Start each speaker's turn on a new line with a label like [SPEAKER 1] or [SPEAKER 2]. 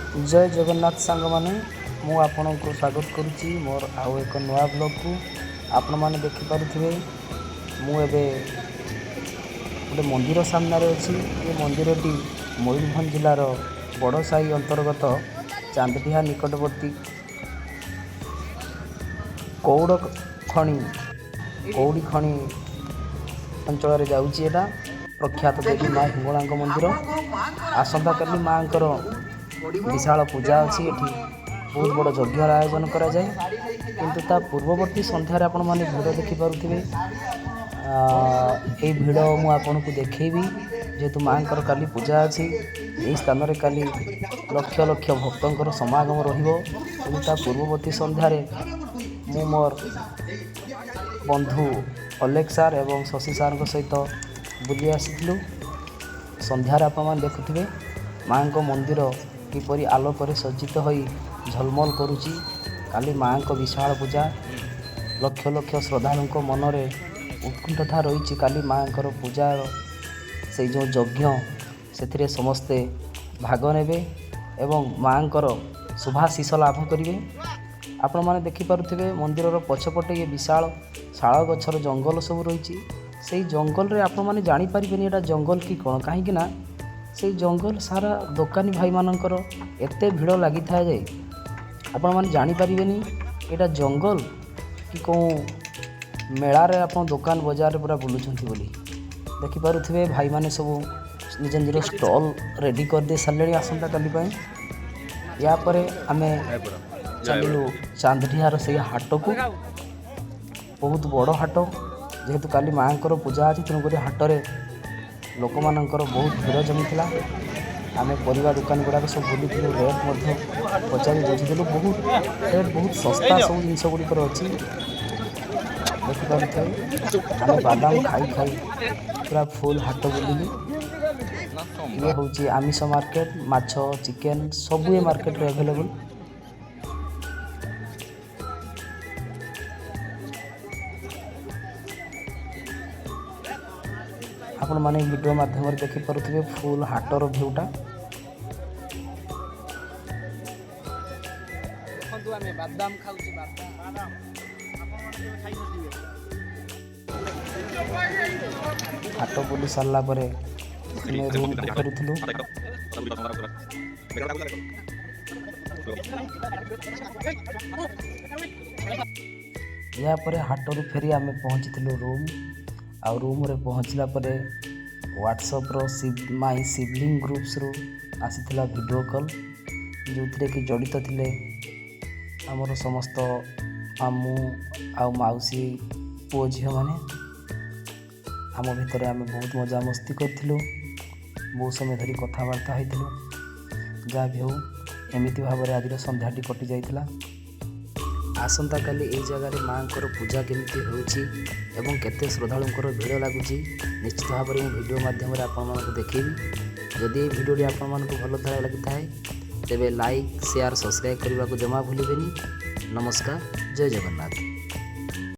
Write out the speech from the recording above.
[SPEAKER 1] ଜୟ ଜଗନ୍ନାଥ ସାଙ୍ଗମାନେ, ମୁଁ ଆପଣଙ୍କୁ ସ୍ୱାଗତ କରୁଛି ମୋର ଆଉ ଏକ ନୂଆ ବ୍ଲଗ୍କୁ। ଆପଣମାନେ ଦେଖିପାରୁଥିବେ, ମୁଁ ଏବେ ଗୋଟେ ମନ୍ଦିର ସାମ୍ନାରେ ଅଛି। ଏ ମନ୍ଦିରଟି ମୟୂରଭଞ୍ଜ ଜିଲ୍ଲାର ବଡ଼ସାହି ଅନ୍ତର୍ଗତ ଚାନ୍ଦଡିହା ନିକଟବର୍ତ୍ତୀ କଉଡ଼ ଖଣି କଉଡ଼ି ଖଣି ଅଞ୍ଚଳରେ ଯାଉଛି। ଏଇଟା ପ୍ରଖ୍ୟାତ ଦେବୀ ମା ହିଙ୍ଗୁଳାଙ୍କ ମନ୍ଦିର। ଆସନ୍ତାକାଲି ମାଙ୍କର ବିଶାଳ ପୂଜା ଅଛି। ଏଠି ବହୁତ ବଡ଼ ଯଜ୍ଞର ଆୟୋଜନ କରାଯାଏ। କିନ୍ତୁ ତା ପୂର୍ବବର୍ତ୍ତୀ ସନ୍ଧ୍ୟାରେ ଆପଣମାନେ ଭିଡ଼ ଦେଖିପାରୁଥିବେ। ଏଇ ଭିଡ଼ ମୁଁ ଆପଣଙ୍କୁ ଦେଖେଇବି। ଯେହେତୁ ମାଙ୍କର କାଲି ପୂଜା ଅଛି, ଏହି ସ୍ଥାନରେ କାଲି ଲକ୍ଷ ଲକ୍ଷ ଭକ୍ତଙ୍କର ସମାଗମ ରହିବ। କିନ୍ତୁ ତା ପୂର୍ବବର୍ତ୍ତୀ ସନ୍ଧ୍ୟାରେ ମୁଁ ମୋର ବନ୍ଧୁ ଅଲେଖ ସାର୍ ଏବଂ ଶଶୀ ସାର୍ଙ୍କ ସହିତ ବୁଲି ଆସିଥିଲୁ। ସନ୍ଧ୍ୟାରେ ଆପଣମାନେ ଦେଖୁଥିବେ ମାଆଙ୍କ ମନ୍ଦିର କିପରି ଆଲୋକରେ ସଜ୍ଜିତ ହୋଇ ଝଲମଲ କରୁଛି। କାଲି ମାଆଙ୍କ ବିଶାଳ ପୂଜା। ଲକ୍ଷ ଲକ୍ଷ ଶ୍ରଦ୍ଧାଳୁଙ୍କ ମନରେ ଉତ୍କଣ୍ଠା ରହିଛି। କାଲି ମାଆଙ୍କର ପୂଜାର ସେଇ ଯେଉଁ ଯଜ୍ଞ, ସେଥିରେ ସମସ୍ତେ ଭାଗ ନେବେ ଏବଂ ମାଆଙ୍କର ଶୁଭାଶିଷ ଲାଭ କରିବେ। ଆପଣମାନେ ଦେଖିପାରୁଥିବେ, ମନ୍ଦିରର ପଛପଟେ ଇଏ ବିଶାଳ ଶାଳ ଗଛର ଜଙ୍ଗଲ ସବୁ ରହିଛି। ସେଇ ଜଙ୍ଗଲରେ ଆପଣମାନେ ଜାଣିପାରିବେନି ଏଇଟା ଜଙ୍ଗଲ କି କ'ଣ, କାହିଁକି ନା ସେଇ ଜଙ୍ଗଲ ସାରା ଦୋକାନୀ ଭାଇମାନଙ୍କର ଏତେ ଭିଡ଼ ଲାଗିଥାଏ ଯେ ଆପଣମାନେ ଜାଣିପାରିବେନି ଏଇଟା ଜଙ୍ଗଲ କି କେଉଁ ମେଳାରେ ଆପଣ ଦୋକାନ ବଜାରରେ ପୁରା ବୁଲୁଛନ୍ତି ବୋଲି। ଦେଖିପାରୁଥିବେ, ଭାଇମାନେ ସବୁ ନିଜ ନିଜର ଷ୍ଟଲ୍ ରେଡ଼ି କରିଦେଇ ସାରିଲେଣି ଆସନ୍ତାକାଲି ପାଇଁ। ୟା ପରେ ଆମେ ଚାଲିଲୁ ଚାନ୍ଦଡିହାର ସେଇ ହାଟକୁ। ବହୁତ ବଡ଼ ହାଟ। ଯେହେତୁ କାଲି ମାଆଙ୍କର ପୂଜା ଅଛି, ତେଣୁକରି ହାଟରେ ଲୋକମାନଙ୍କର ବହୁତ ଭିଡ଼ ଜମିଥିଲା। ଆମେ ପରିବା ଦୋକାନ ଗୁଡ଼ାକ ସବୁ ବୁଲିଥିଲୁ, ରେଟ୍ ମଧ୍ୟ ପଚାରି ବୁଝିଥିଲୁ। ବହୁତ ରେଟ୍, ବହୁତ ଶସ୍ତା ସବୁ ଜିନିଷ ଗୁଡ଼ିକର ଅଛି। ଦେଖିପାରୁଥିବେ, ଆମେ ବାଦାମ ଖାଇ ଖାଇ ପୁରା ଫୁଲ୍ ହାଟ ବୁଲିଲୁ। ଇଏ ହେଉଛି ଆମିଷ ମାର୍କେଟ। ମାଛ, ଚିକେନ୍ ସବୁ ଏ ମାର୍କେଟରେ ଆଭେଲେବୁଲ୍। ଆପଣମାନେ ଭିଡ଼ିଓ ମାଧ୍ୟମରେ ଦେଖିପାରୁଥିବେ ଫୁଲ୍ ହାଟର ଭିଉଟା।
[SPEAKER 2] ଦେଖନ୍ତୁ, ଆମେ ବାଦାମ ଖାଉଛୁ, ବାଦାମ ଆପଣମାନେ କେବେ ଖାଇନଥିବେ।
[SPEAKER 1] ହାଟ ବୁଲି ସାରିଲା ପରେ ଆମେ ରୁମ୍କୁ ଫେରୁଥିଲୁ। ଏହାପରେ ହାଟରୁ ଫେରି ଆମେ ପହଞ୍ଚିଥିଲୁ ରୁମ୍। ଆଉ ରୁମ୍ରେ ପହଞ୍ଚିଲା ପରେ ହ୍ୱାଟ୍ସଆପ୍ର ମାଇ ସିବଲିଙ୍ଗ ଗ୍ରୁପ୍ସରୁ ଆସିଥିଲା ଭିଡ଼ିଓ କଲ୍, ଯେଉଁଥିରେ କି ଜଡ଼ିତ ଥିଲେ ଆମର ସମସ୍ତ ମାମୁଁ ଆଉ ମାଉସୀ ପୁଅ ଝିଅମାନେ। ଆମ ଭିତରେ ଆମେ ବହୁତ ମଜାମସ୍ତି କରିଥିଲୁ, ବହୁତ ସମୟ ଧରି କଥାବାର୍ତ୍ତା ହେଇଥିଲୁ। ଯାହା ବି ହେଉ, ଏମିତି ଭାବରେ ଆଜିର ସନ୍ଧ୍ୟାଟି କଟି ଯାଇଥିଲା। ଆସନ୍ତାକାଲି ଏଇ ଜାଗାରେ ମାଆଙ୍କର ପୂଜା କେମିତି ହେଉଛି ଏବଂ କେତେ ଶ୍ରଦ୍ଧାଳୁଙ୍କର ଭିଡ଼ ଲାଗୁଛି, ନିଶ୍ଚିତ ଭାବରେ ମୁଁ ଭିଡ଼ିଓ ମାଧ୍ୟମରେ ଆପଣମାନଙ୍କୁ ଦେଖେଇବି। ଯଦି ଏଇ ଭିଡ଼ିଓଟି ଆପଣମାନଙ୍କୁ ଭଲ ଲାଗିଥାଏ, ତେବେ ଲାଇକ୍, ସେୟାର, ସବସ୍କ୍ରାଇବ୍ କରିବାକୁ ଜମା ଭୁଲିବେନି। ନମସ୍କାର, ଜୟ ଜଗନ୍ନାଥ।